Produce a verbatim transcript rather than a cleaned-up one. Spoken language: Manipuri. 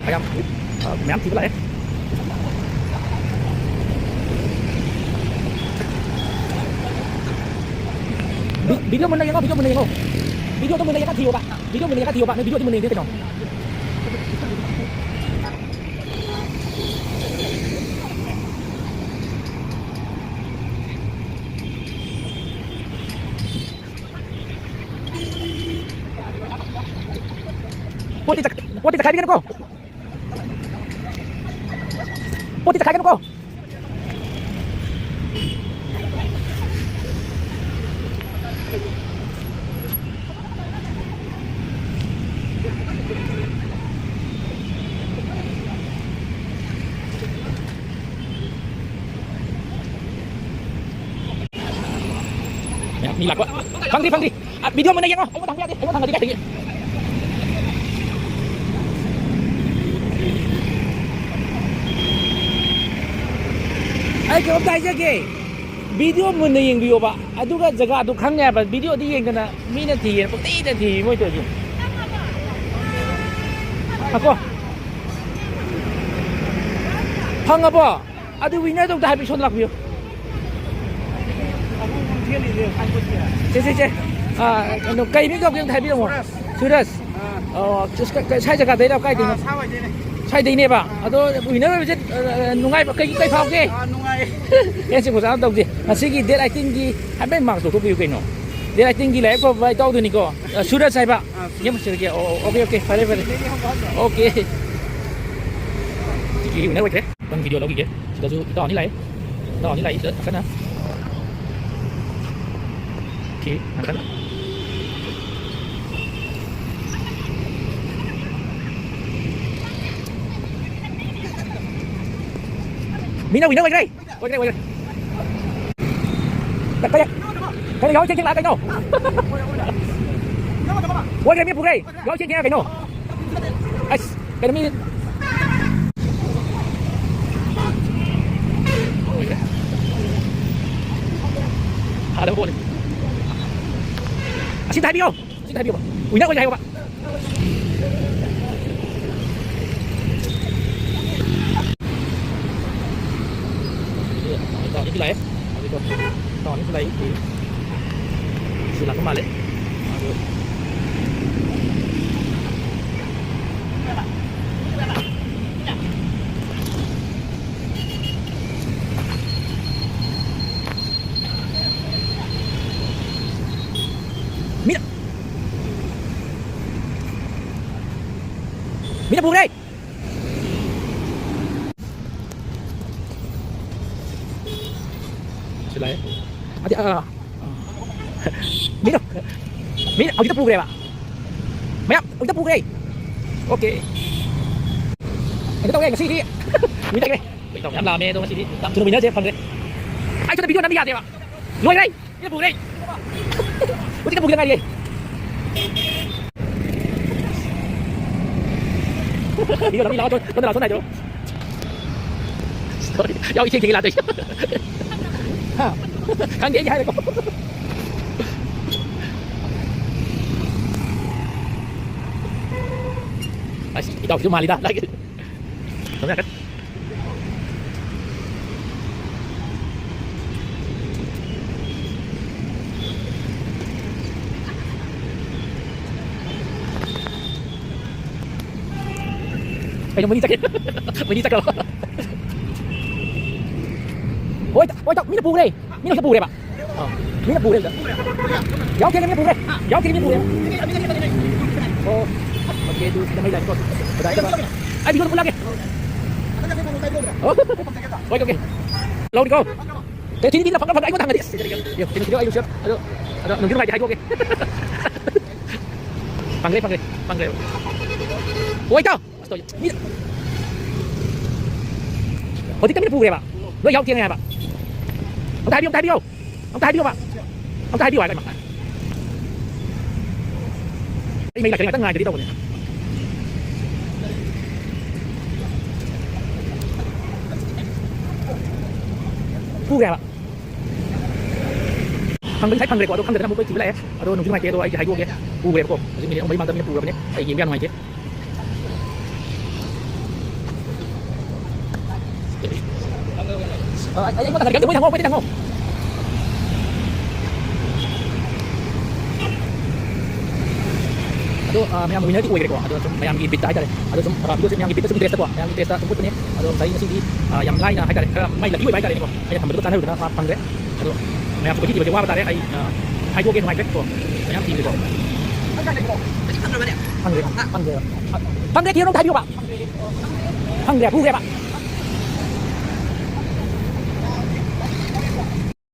ꯃꯌꯥꯝ, ꯑ, ꯃꯌꯥꯝ ꯊꯤꯕ ꯂꯥꯛꯑꯦ꯫ ꯚꯤ-, video ꯃꯨꯟꯅ ꯌꯦꯡꯉꯣ, video ꯃꯨꯟꯅ ꯌꯦꯡꯉꯣ꯫ Video ꯗꯣ ꯃꯨꯟꯅ ꯌꯦꯡꯉ ꯊꯤꯌꯣꯕ꯫ Video ꯃꯨꯟꯅ ꯌꯦꯡꯉ ꯊꯤꯌꯣꯕ꯫ ꯅꯣꯏ video ꯗꯤ ꯃꯨꯟꯅ ꯌꯦꯡꯗꯦ ꯀꯩꯅꯣ? ꯄꯣꯠꯇꯤ ꯆꯛ-, ꯄꯣꯠꯇꯤ ꯆꯈꯥꯏꯕꯤꯒꯅꯨꯀꯣ꯫ ꯄꯣꯠꯇꯤ ꯆꯈꯥꯏꯒꯅꯨꯀꯣ꯫ ꯃꯤ ꯂꯥꯛꯄ꯫ ꯐꯪꯗ꯭ꯔꯤ, ꯐꯪꯗ꯭ꯔꯤ꯫ ꯑ, video ꯃꯨꯟꯅ ꯌꯦꯡꯉꯣ꯫ ꯑꯩꯉꯣꯟꯗ ꯍꯪꯕ ꯌꯥꯗꯦ꯫ ꯑꯩꯉꯣꯟꯗ ꯍꯪꯉꯗꯤ ꯀꯥꯏꯗꯒꯤ? ꯑꯩ ꯀꯩꯅꯣꯝꯇ ꯍꯥꯏꯖꯒꯦ꯫ Video ꯃꯨꯟꯅ ꯌꯦꯡꯕꯤꯌꯣꯕ꯫ ꯑꯗꯨꯒ ꯖꯒꯥꯗꯨ ꯈꯪꯅꯦ ꯍꯥꯏꯕ꯫ Video ꯗꯤ ꯌꯦꯡꯗꯅ ꯃꯤꯅ ꯊꯤꯌꯦꯅ ꯄꯪꯊꯤꯗ ꯊꯤꯌꯦ ꯃꯣꯏ ꯇꯧꯔꯤꯁꯦ꯫ ꯉꯥꯏꯈꯣ꯫ ꯐꯪꯉꯕꯣ? ꯑꯗꯨ winner ꯗꯣ ꯑꯝꯇ ꯍꯥꯏꯕꯤꯌꯨ, ꯁꯣꯝꯗ ꯂꯥꯛꯄꯤꯌꯨ꯫ ꯁꯦ, ꯁꯦ, ꯁꯦ꯫ ꯑꯥ, ꯀꯩꯅꯣ, ꯀꯩ ꯃꯤꯡ ꯀꯧꯒꯦ ꯑꯝꯇ ꯍꯥꯏꯕꯤꯔꯝꯃꯣ꯫ ꯁꯨꯔꯖ꯫ ꯁꯨꯔꯖ꯫ ꯑꯥ꯫ ꯑꯣ, ꯁ-, ꯀ-, ꯀ-, ꯁ꯭ꯋꯥꯏ ꯖꯒꯥꯗꯩꯔꯣ? ꯀꯥꯏꯗꯩꯅꯣ? ꯑꯥ, ꯁ꯭ꯋꯥꯏꯋꯥꯏꯗꯩꯅꯦ꯫ ꯁ꯭ꯋꯥꯏꯗꯩꯅꯦꯕ꯫ ꯑꯥ꯫ ꯑꯗꯣ winner ꯑꯣꯏꯕꯁꯦ, ꯑ, ꯅꯨꯡꯉꯥꯏꯕ, ꯀꯩ, ꯀꯩ ꯐꯥꯎꯒꯦ? ꯑꯥ, ꯅꯨꯡꯉꯥꯏ꯫ ꯑꯦ, ꯁꯤ ꯑꯣꯖꯥꯅ ꯇꯧꯁꯦ꯫ ꯉꯁꯤꯒꯤ date eighteen ꯒꯤ ꯍꯥꯏꯐꯦꯠ mask ꯂꯧꯊꯣꯛꯄꯤꯌꯨ ꯀꯩꯅꯣ꯫ Date eighteen ꯒꯤ ꯂꯥꯏꯕꯛ ꯐꯕ ꯏꯇꯥꯎꯗꯨꯅꯤꯀꯣ꯫ ꯑ, ꯁꯨꯔꯖ ꯍꯥꯏꯕ꯫ ꯑꯥ, ꯁꯨꯔꯖ꯫ ꯌꯦꯡꯕꯁꯤꯔꯒꯦ꯫ ꯑꯣ, ꯑꯣ, okay, okay, ꯐꯔꯦ, ꯐꯔꯦ꯫ ꯁꯤꯗꯩꯗ ꯌꯦꯡꯍꯧꯕ ꯍꯥꯏꯗ꯭ꯔꯣ? Okay꯫ ꯍꯧꯖꯤꯛꯀꯤ winner ꯑꯣꯏꯈ꯭ꯔꯦ꯫ ꯅꯪ video ꯂꯧꯈꯤꯒꯦ꯫ ꯁꯤꯗꯁꯨ ꯏꯇꯥꯎ ꯑꯅꯤ ꯂꯥꯛꯑꯦ꯫ ꯏꯇꯥꯎ ꯑꯅꯤ ꯂꯥꯛꯑꯦ ꯁꯤꯗ ꯀꯟꯅ꯫ Okay, ꯌꯥꯝ ꯀꯟꯅ꯫ ꯃꯤꯅ winner ꯑꯣꯏꯈ꯭ꯔꯦ꯫ ꯑꯣꯏꯈ꯭ꯔꯦ, ꯑꯣꯏꯈ꯭ꯔꯦ꯫ ꯀꯩ, ꯀꯩ, ꯀꯩꯅꯣ, ꯌꯥꯍꯧ ꯊꯦꯡ ꯊꯦꯡ ꯂꯥꯛꯑ ꯀꯩꯅꯣ? ꯑꯣꯏꯈ꯭ꯔꯦ, ꯃꯤ ꯄꯨꯈ꯭ꯔꯦ꯫ ꯌꯥꯍꯧ ꯊꯦꯡ ꯊꯦꯡꯉ ꯀꯩꯅꯣ? ꯑꯁ, ꯀꯩꯅꯣ ꯃꯤ ꯊꯥꯗꯕ ꯄꯣꯠꯅꯤ꯫ ꯑꯁꯤ ꯊꯥꯕꯤꯌꯣ꯫ ꯑꯁꯤ ꯊꯥꯕꯤꯌꯣꯕ꯫ Winner ꯑꯣꯏꯔꯦ ꯍꯥꯏꯌꯣꯕ꯫ ꯂꯥꯛꯑꯦ꯫ ꯍꯧꯖꯤꯛꯀꯣ ꯇꯥꯎꯟꯁꯨ ꯂꯥꯛꯏ꯫ ꯁꯤ ꯂꯥꯛꯄ ꯃꯥꯜꯂꯦ꯫ ꯑꯗꯨ ꯃꯤꯅ, ꯃꯤꯅ ꯄꯨꯈ꯭ꯔꯦ꯫ ꯁꯤ ꯂꯥꯛꯑꯦ꯫ ꯑꯗꯤ, ꯑ, ꯃꯤꯅ, ꯃꯤꯅ ꯍꯧꯖꯤꯛꯇ ꯄꯨꯈ꯭ꯔꯦꯕ꯫ ꯃꯌꯥꯝ ꯍꯧꯖꯤꯛꯇ ꯄꯨꯈ꯭ꯔꯦ꯫ ꯑꯣꯀꯦ꯫ ꯀꯩꯅꯣ ꯇꯧꯔꯦ ꯉꯁꯤꯗꯤ꯫ ꯃꯤ ꯂꯩꯔꯦ꯫ ꯌꯥꯝ ꯂꯥꯝꯃꯦ ꯑꯗꯣ ꯉꯁꯤꯗꯤ ꯌꯥꯝ ꯊꯨꯅ winner ꯁꯦ ꯐꯪꯈ꯭ꯔꯦ꯫ ꯑꯩ ꯁꯣꯝꯗ video ꯅꯝꯕ ꯌꯥꯗꯦꯕ꯫ ꯂꯣꯏꯈ꯭ꯔꯦ꯫ ꯃꯤꯅ ꯄꯨꯈ꯭ꯔꯦ꯫ ꯍꯧꯖꯤꯛꯇ ꯄꯨꯈꯤꯗ ꯉꯥꯏꯔꯤꯌꯦ꯫ ꯏꯒꯣ ꯂꯝꯕꯤ ꯂꯥꯛꯑꯣ, ꯁꯣꯝꯗ ꯂꯥꯛꯑꯣ, ꯁꯣꯝꯗ ꯂꯥꯛꯑꯣ꯫ Sorry꯫ ꯌꯥꯎ, ꯏꯊꯦꯡ ꯊꯦꯡꯉꯦ ꯂꯥꯛꯇꯣꯏꯁꯦ꯫ ꯍꯥ? ꯈꯪꯗꯦ, ꯑꯩꯗꯤ ꯍꯥꯏꯔꯦꯀꯣ꯫ ꯑꯁ, ꯏꯇꯥꯎꯁꯤꯁꯨ ꯃꯥꯜꯂꯤꯗ꯫ ꯂꯥꯛꯑꯦ꯫ ꯁꯣꯝꯗ ꯍꯥꯏꯐꯦꯠ꯫ ꯀꯩꯅꯣ, ꯃꯣꯏꯅꯤ ꯆꯠꯈ꯭ꯔꯦ꯫ ꯃꯣꯏꯅꯤ ꯆꯠꯈ꯭ꯔꯕ? ꯍꯣꯏ, ꯍꯣꯏ, ꯃꯤꯅ ꯄꯨꯈ꯭ꯔꯦ꯫ ꯃꯤꯅ ꯍꯦꯛꯇ ꯄꯨꯈ꯭ꯔꯦꯕ꯫ ꯑꯥ, ꯃꯤꯅ ꯄꯨꯈ꯭ꯔꯦꯕ꯫ ꯌꯥꯎ ꯊꯦꯡꯅ ꯃꯤꯅ ꯄꯨꯈ꯭ꯔꯦ꯫ ꯌꯥꯎ ꯊꯦꯡꯅ ꯃꯤꯅ ꯄꯨꯈ꯭ꯔꯦꯕ꯫ ꯑꯣ, ꯑꯣꯀꯦ, ꯑꯗꯨ ꯁꯤꯗ ꯃꯩ ꯂꯥꯛꯑꯦꯀꯣ꯫ ꯀꯗꯥꯏꯗ? ꯑꯩ video ꯗ ꯄꯨꯜꯂꯛꯑꯒꯦ꯫ ꯑꯣ, ꯑꯣꯀꯦ, ꯑꯣꯀꯦ꯫ ꯂꯧꯔꯤꯀꯣ꯫ ꯀꯩ ꯊꯤꯟ ꯊꯤꯟ ꯐꯪꯒ ꯐꯪꯒ ꯑꯩꯉꯣꯟꯗ ꯍꯪꯉꯗꯤ꯫ ꯌꯦꯡ, ꯊꯤꯟ ꯊꯤꯟ ꯑꯩ ꯂꯨꯁꯤꯔ꯫ ꯑꯗꯣ, ꯑꯗꯣ ꯅꯨꯡꯗꯤ ꯅꯨꯡꯉꯥꯏꯇꯦ ꯍꯥꯏꯗꯣꯛꯑꯒꯦ꯫ ꯐꯪꯈ꯭ꯔꯦ, ꯐꯪꯈ꯭ꯔꯦ, ꯐꯪꯈ꯭ꯔꯦ꯫ ꯑꯣꯏ, ꯏꯇꯥꯎ꯫ ꯑꯁ, ꯇꯧ-, ꯃꯤ-, ꯍꯧꯖꯤꯛꯇ ꯃꯤꯅ ꯄꯨꯈ꯭ꯔꯦꯕ꯫ ꯂꯣꯏ ꯌꯥꯎ ꯊꯦꯡꯉꯦ ꯍꯥꯏꯕ꯫ ꯑꯝꯇ ꯍꯥꯏꯕꯤꯌꯨ, ꯑꯝꯇ ꯍꯥꯏꯕꯤꯌꯨ꯫ ꯑꯝꯇ ꯍꯥꯏꯕꯤꯌꯨꯕ꯫ ꯑꯝꯇ ꯍꯥꯏꯕꯤꯌꯨ ꯍꯥꯏꯕ꯫ ꯑꯩ ꯃꯩ ꯂꯥꯛꯇ꯭ꯔꯤ ꯉꯥꯛꯇꯪ ꯉꯥꯏꯗꯗꯤ ꯇꯧꯕꯅꯦ꯫ ꯄꯨꯈ꯭ꯔꯦ ꯍꯥꯏꯕ꯫ ꯐꯪꯕꯗꯤ ꯉꯁꯥꯏ ꯐꯪꯈ꯭ꯔꯦꯀꯣ, ꯑꯗꯣ ꯈꯪꯗꯗꯅ ꯑꯃꯨꯛ ꯑꯩꯈꯣꯏ ꯊꯤꯕ ꯂꯥꯛꯑꯦ꯫ ꯑꯗꯣ ꯅꯨꯡꯁꯨ ꯅꯨꯡꯉꯥꯏꯇꯦ, ꯑꯗꯣ ꯑꯩꯁꯦ ꯍꯥꯏꯗꯣꯛꯑꯒꯦ꯫ ꯄꯨꯈ꯭ꯔꯦꯕꯀꯣ꯫ ꯍꯧꯖꯤꯛ ꯃꯤꯅꯤꯠ ꯑꯍꯨꯝ ꯃꯔꯤ ꯃꯥꯡꯗ ꯃꯤꯅ ꯄꯨꯈ꯭ꯔꯕꯅꯦ꯫ ꯑꯩ ꯌꯦꯡꯕ ꯌꯥꯝ ꯅꯨꯡꯉꯥꯏꯇꯦ꯫ ꯑꯩ ꯑꯩꯉꯣꯟꯗ ꯈꯔ ꯈꯤꯇꯪ ꯃꯣꯏ ꯍꯪꯉꯣ, ꯑꯩꯈꯣꯏꯗꯤ ꯍꯪꯉꯣ꯫ ꯑꯗꯣ, ꯑ, ꯃꯌꯥꯝ winner ꯗꯤ ꯑꯣꯏꯈ꯭ꯔꯦꯀꯣ꯫ ꯑꯗꯣ ꯁꯨꯝ ꯃꯌꯥꯝꯒꯤ ꯕꯤꯠꯇ ꯍꯥꯏꯇꯥꯔꯦ꯫ ꯑꯗꯣ ꯁꯨꯝ, ꯑ, video ꯁꯦ ꯃꯌꯥꯝꯒꯤ ꯕꯤꯠꯇ ꯁꯨꯝ interest ꯇꯀꯣ, ꯃꯌꯥꯝꯒꯤ interest ꯇ ꯁꯨꯝ ꯎꯠꯄꯅꯦ꯫ ꯑꯗꯣ ꯉꯁꯥꯏ, ꯉꯁꯤꯗꯤ, ꯑ, ꯌꯥꯝ ꯂꯥꯏꯅ ꯍꯥꯏꯇꯥꯔꯦ, ꯈꯔ ꯃꯥꯏ lucky ꯑꯣꯏꯕ ꯍꯥꯏꯇꯥꯔꯦꯅꯦꯀꯣ꯫ ꯑꯩꯅ ꯊꯝꯕꯗꯨꯒ ꯆꯥꯟꯅꯔꯨꯗꯅ ꯃꯥ ꯐꯪꯗ꯭ꯔꯦ꯫ ꯑꯗꯣ ꯃꯌꯥꯝꯁꯨ ꯀꯣꯏꯊꯤ ꯊꯤꯕꯁꯦ ꯋꯥꯕ ꯇꯥꯔꯦ꯫ ꯑꯩ, ꯑ, ꯍꯥꯏꯗꯣꯛꯑꯒꯦ ꯅꯨꯡꯉꯥꯏꯇ꯭ꯔꯦ ꯀꯣ꯫ ꯃꯌꯥꯝ ꯊꯤꯕꯗꯣ꯫ ꯐꯪꯗ꯭ꯔꯦ, ꯐꯪꯗ꯭ꯔꯦ꯫ ꯐꯪꯗ꯭ꯔꯦ, ꯊꯤꯔꯣ, ꯑꯝꯇ ꯍꯥꯏꯕꯤꯌꯨꯕ꯫ ꯐꯪꯗ꯭ꯔꯦ, ꯄꯨꯈ꯭ꯔꯦꯕ꯫